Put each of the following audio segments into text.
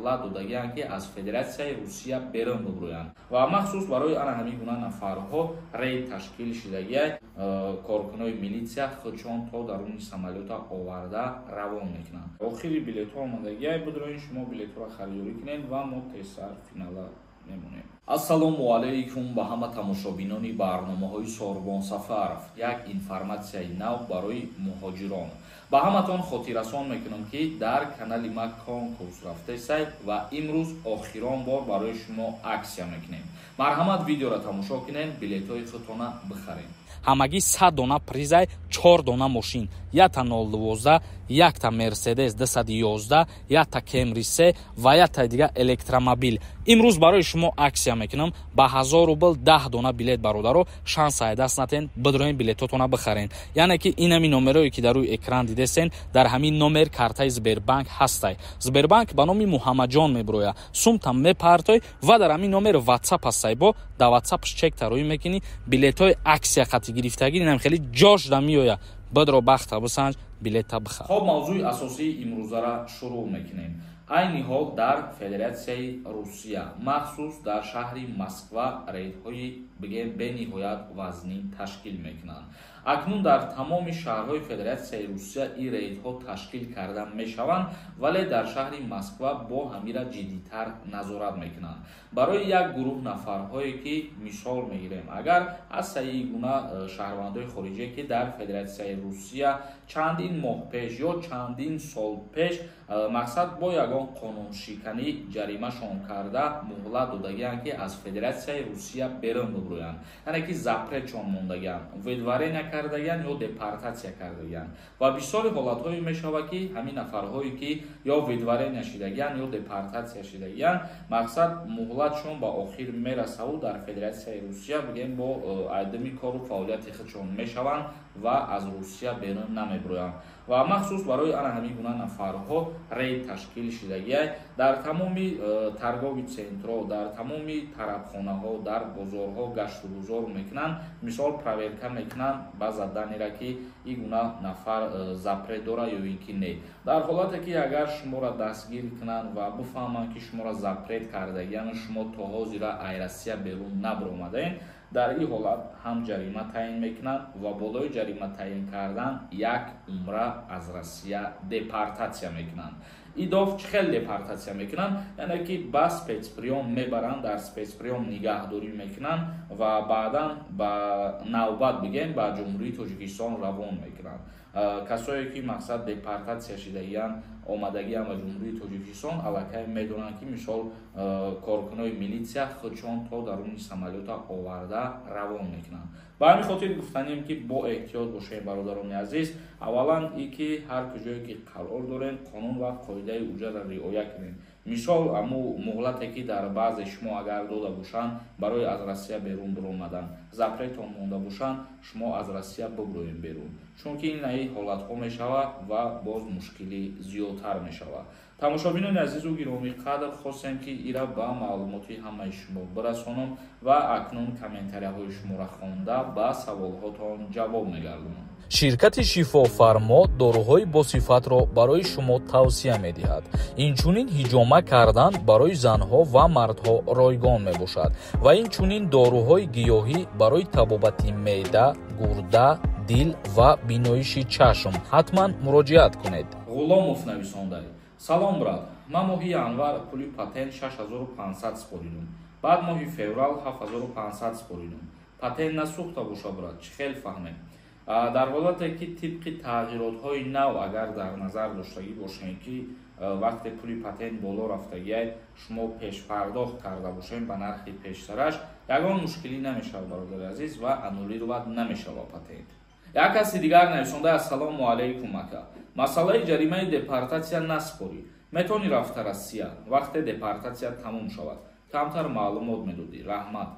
Муҳлат додагианд, ки аз Федератсияи Русия берун бубурӯянд, ва махсус барои ана ҳамин гуна нафарҳо рейд ташкил шидагиай. Коркунои милитсия худшон то даруни самолёта оварда равон мекунанд. Охири билетҳо омадагиай, бидроин, шумо билетҳоро харидорӣ кунед ва мо тезтар финала мемонем. Ассалому алайкум ба ҳама тамошобинони барномаҳои Сорбон Сафаров. Як информатсияи нав барои муҳоҷирон. Ба ҳаматон хотиррасон мекунам, ки дар канали ма конкурс рафтесай ва имрӯз охирон бор барои шумо аксия мекунем. Марҳамат, видеоро тамошо кунед, билетҳои худтона бихаред. Ҳамагӣ 100 дона призай, чор дона мошин: якта 012, якта Мерседес 211, якта Кемри се ва якта дига электромобил. Имрӯз барои шумо аксия мекунам ба 1000 рубл 10 дона билет. Бародаро, шанс ай даст натен, бидроен, билетотона бихарен. Яъне ки инами номерое, ки дар рӯи экран дидесен, дар ҳамин номер картаи Сбербанк ҳастай. Сбербанк ба номи Муҳаммадҷон мебироя. Сумта мепартой ва дар ҳамин номер Ватсап ҳастай, бо дар Ватсапш чек тароӣ мекунӣ. Билетҳои аксия қати гирифтагӣ инам хеле ҷош да меоя. Бидро, бахта бисанҷ, билета бихар. Хоб, мавзӯи асосии имрӯзара шурӯъ мекунем. Айни ҳол дар Федератсияи Русия, махсус дар шаҳри Москва, рейдҳои, бигем, бениҳоят вазнин ташкил мекунанд. Акнун дар тамоми шаҳрҳои Федератсияи Русия ин рейдҳо ташкил карда мешаванд, вале дар шаҳри Москва бо ҳамира ҷиддитар назорат мекунанд. Барои як гурӯҳ нафарҳое, ки мисол мегирем, агар аз саи гуна шаҳрвандои хориҷие, ки дар Федератсияи Русия чандин моҳ пеш ё чандин сол пеш, мақсад, бо ягон қонуншиканӣ ҷаримашон карда, муҳлат додагианд, ки аз Федератсияи Русия берун бубурӯянд, яъне ки запретшон мондагианд, выдворения кардагианд ё депортатсия кардагианд. Ва бисёри ҳолатҳое мешавад, ки ҳамин нафарҳое, ки ё выдворения шидагианд, ё депортатсия шидагианд, мақсад, муҳлатшон ба охир мерасаву дар Федератсияи Русия, бигем, бо айдами кору фаъолияти худшон мешаванд ва аз Русия берун намебироянд. Ва махсус барои ана ҳамин гуна нафарҳо рейд ташкил шидагиай. Дар тамоми торговый центрҳо, дар тамоми тарабхонаҳо, дар бозорҳо гаштугузор мекунанд. Мисол, проверка мекунанд баъза данера, ки ин гуна нафар запрет дора ё ин ки не. Дар ҳолате ки агар шуморо дастгир кунанд ва бифаҳманд, ки шуморо запрет кардагиану шумо то ҳозира ай Россия берун набиромадаен, дар ин ҳолат ҳам ҷарима таъин мекунанд ва болои ҷарима таъин кардан як умра аз Россия депортатсия мекунанд. Идоф чӣ хел депортатсия мекунанд? Яъне ки ба спецприём мебаранд, дар спецприём нигаҳдорӣ мекунанд ва баъдан ба навбат, бигем, ба Ҷумҳурии Тоҷикистон равон мекунанд. Касое ки, мақсад, депортатсия шидагиянд, омадагианд ба Ҷумҳурии Тоҷикистон, аллакай медонанд, ки мисол коркунои милитсия худшон то даруни самолёта оварда равон мекунанд. Ба ҳамин хотир гуфтанем, ки бо эҳтиёт бошем, бародарони азиз. Аввалан и ки ҳар куҷое ки қарор дорем, қонун ва қоидаи уҷаро риоя кунем. Мисол, аму муҳлате, ки дар баъзе шумо агар дода бошанд барои аз Россия берун биромадан, запретон монда бошанд, шумо аз Россия бибироем берун, чунки ин ҳолатҳо мешавад ва боз мушкилӣ зиёдтар мешавад. Тамошобинони азизу гиромӣ қадр, хостем, ки ира ба маълумоти ҳамаи шумо бирасонам ва акнун комментарияҳои шуморо хонда, ба саволҳотон ҷавоб мегардонам. Ширкати Шифофармо доруҳои босифатро барои шумо тавсия медиҳад. Инчунин ҳиҷома кардан барои занҳо ва мардҳо ройгон мебошад ва инчунин доруҳои гиёҳӣ барои табобати меъда, гурда, дил ва биноиши чашм. Ҳатман муроҷиат кунед. Ғуломов нависондай: «Салом, брат, ман моҳи январ пули патент 6500 супоридум, баъд моҳи феврал 7500 супоридум. Патент насӯхта боша, брат, чӣ хел фаҳмем?» Дар ҳолате ки тибқи тағйиротҳои нав агар дар назар доштагӣ бошем, ки вақте пули патент боло рафтагиай, шумо пешпардохт карда бошем ба нархи пештараш, ягон мушкилӣ намешавад, бародари азиз, ва аннулировать намешавад патент. Як каси дигар нависонда: «Ассалому алайкум, ака, масъалаи ҷаримаи депортатсия насупорӣ, метавонӣ рафта Россия, вақте депортатсия тамом шавад? Камтар маълумот медодӣ, раҳмат».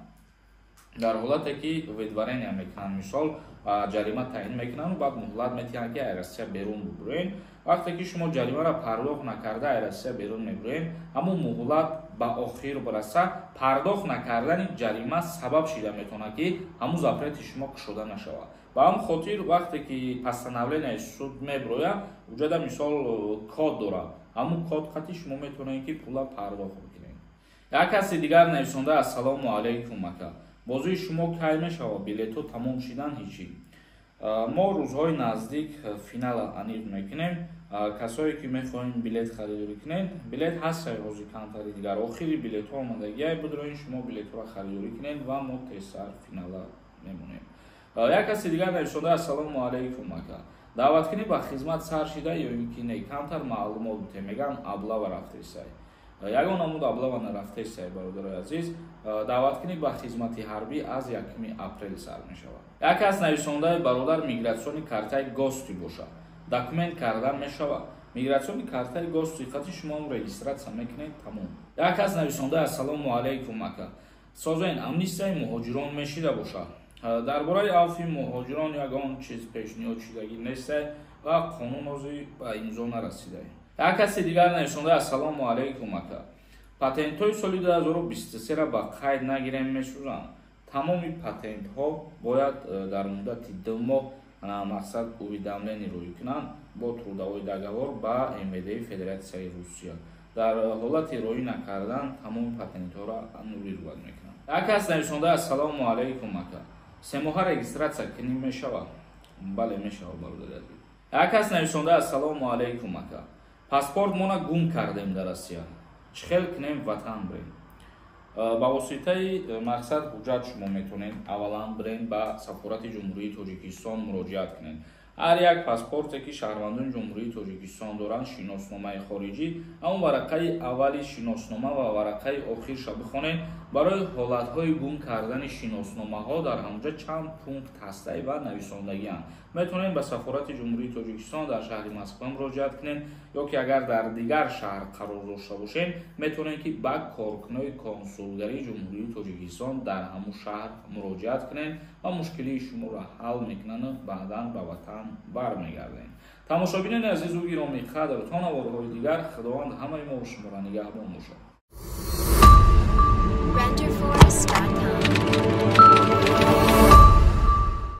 Дар ҳолате ки выдворения мекунанд, мисол, ҷарима таъин мекунанд, баъд муҳлат метиҳанд, ки ай Россия берун бубурен. Вақте ки шумо ҷаримаро пардохт накарда ай Россия берун мебурен, ҳамун муҳлат ба охир бираса, пардохт накардани ҷарима сабаб шида метавонад, ки ҳамун запрети шумо кушода нашавад. Ба ҳамн хотир, вақте ки постановлениеи суд мебирояд, уҷада мисол код дорад. Ҳамун код қати шумо метавонед, ки пула пардохт бикунед. Як каси дигар нависонда: «Ассалому алайкум, ака, бозии шумо кай мешавад? Билетҳо тамом шидан ҳичи». Мо рӯзҳои наздик финала аниқ мекунем. Касое ки мехоҳем билет харидорӣ кунед, билет ҳаст, ҳозир камтари дигар, охири билетҳо омадагиай, бидроин, шумо билетҳоро харидорӣ кунед ва мо тезтар финала мемонем. Як каси дигар нависонда: «Ассалому алайкум, ака, даъваткунӣ ба хизмат сар шида ё ин ки не? Камтар маълумот бите, мегӯям, облава рафтесай». Ягон намуд облава нарафтесай, бародарои азиз. Даъваткунӣ ба хизмати ҳарбӣ аз 1 апрел сар мешавад. Як кас нависондаи: «Бародар, миграционный картаи гости бошад, документ кардан мешавад?» Миграционный картаи гости қати шумо регистрация мекунед, тамом. Як кас нависондаи: «Ассалому алайкум, ака, созен, амнистияи муҳоҷирон мешида бошад?» Дар бораи авфи муҳоҷирон ягон чиз пешниҳод шудагӣ нестай ва қонун ҳозир ба имзо нарасидай. Як каси дигар нависонда: «Ассалому алайкум, ака, патентҳои соли 2023-ра ба қайд нагирем, месӯзанд?» Тамоми патентҳо бояд дар муддати 2 моҳ, мақсад, уведомление рӯй кунанд бо трудовой договор ба МВД Федератсияи Русия. Дар ҳолати роӣ накардан тамоми патентҳоро аннулировать мекунанд. Як кас нависонда: «Ассалому алайкум, ака, 3 моҳа регистрация кунӣ мешавад?» Бале, мешавад, бародари азиз. Як кас нависонда: «Ассалому алайкум, ака, паспорт мона гум кардем дар Россия, чӣ хел кунем, ватан бирем?» Ба воситаи, мақсад, ҳуҷҷат шумо метавонед аввалан бирен, ба сафорати Ҷумҳурии Тоҷикистон муроҷиат кунед. Ҳар як паспорте ки шаҳрвандони Ҷумҳурии Тоҷикистон доранд, шиносномаи хориҷӣ, ҳамон варақаи аввали шиноснома ва варақаи охирша бихонед. Барои ҳолатҳои гум кардани шиносномаҳо дар ҳамонҷа чанд пункт ҳастай ва нависондагианд. Метавонед ба сафорати Ҷумҳурии Тоҷикистон дар шаҳри Москва муроҷиат кунед ё ки агар дар дигар шаҳр қарор дошта бошед, метавонед, ки ба коркунои консулгарии Ҷумҳурии Тоҷикистон дар ҳамун шаҳр муроҷиат кунед ва мушкилии шуморо ҳал мекунанд, баъдан ба ватан бармегардед. Тамошобинони азизу гиромӣ қадр, то наворҳои дигар Худованд ҳамаи мо шуморо нигаҳбон бошад.